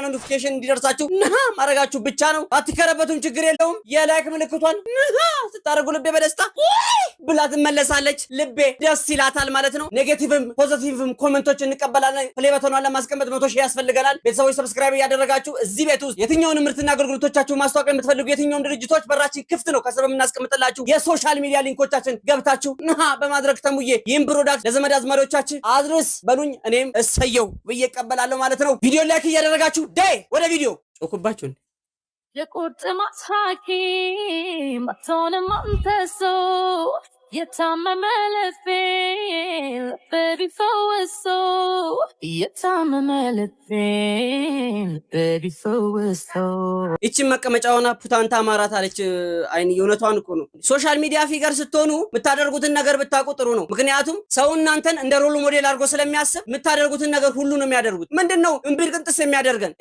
notification እንዲደርሳችሁ ነሃ ማድረጋችሁ ብቻ ነው። አትከረበቱም፣ ችግር የለውም። የ like ምልክቷን ነሃ ስታደርጉ ልቤ በደስታ ብላ ትመለሳለች። ልቤ ደስ ይላታል ማለት ነው። Negative ም positive ም comment ኦች እንቀበላለን። Play button ኗን ለማስቀመጥ 100,000 ያስፈልገናል። ቤተሰቦች፣ subscribe እያደረጋችሁ እዚህ ቤት ውስጥ የትኛውን ምርትና አገልግሎቶቻችሁ ማስታወቂያ የምትፈልጉ የትኛውም ድርጅቶች በራችን ክፍት ነው። ከስር በምናስቀምጥላችሁ የ social media link ኦቻችን ገብታችሁ ነሃ በማድረግ ተሙዬ ይህን product ለዘመድ አዝማሪዎቻችን አድርስ በሉኝ። እኔም እሰየው ብዬ እቀበላለሁ ማለት ነው። ቪዲዮ like እያደረጋችሁ ዳይ ወደ ቪዲዮ። ጮኩባችሁ። የቁርጥማት ሐኪም አትሆንም አንተ ሰው፣ የታመመ ልቤን ልቤ ቢፈውሰው፣ የታመመ ልቤን ልቤ ቢፈውሰው። ይችን መቀመጫ ሆና ፑታንታ አማራት አለች። አይን የእውነቷን እኮ ነው። Social media figure ስትሆኑ የምታደርጉትን ነገር ብታውቁ ጥሩ ነው። ምክንያቱም ሰው እናንተን እንደ role model አድርጎ ስለሚያስብ የምታደርጉትን ነገር ሁሉ ነው የሚያደርጉት። ምንድን ነው እምቢር ቅንጥስ የሚያደርገን?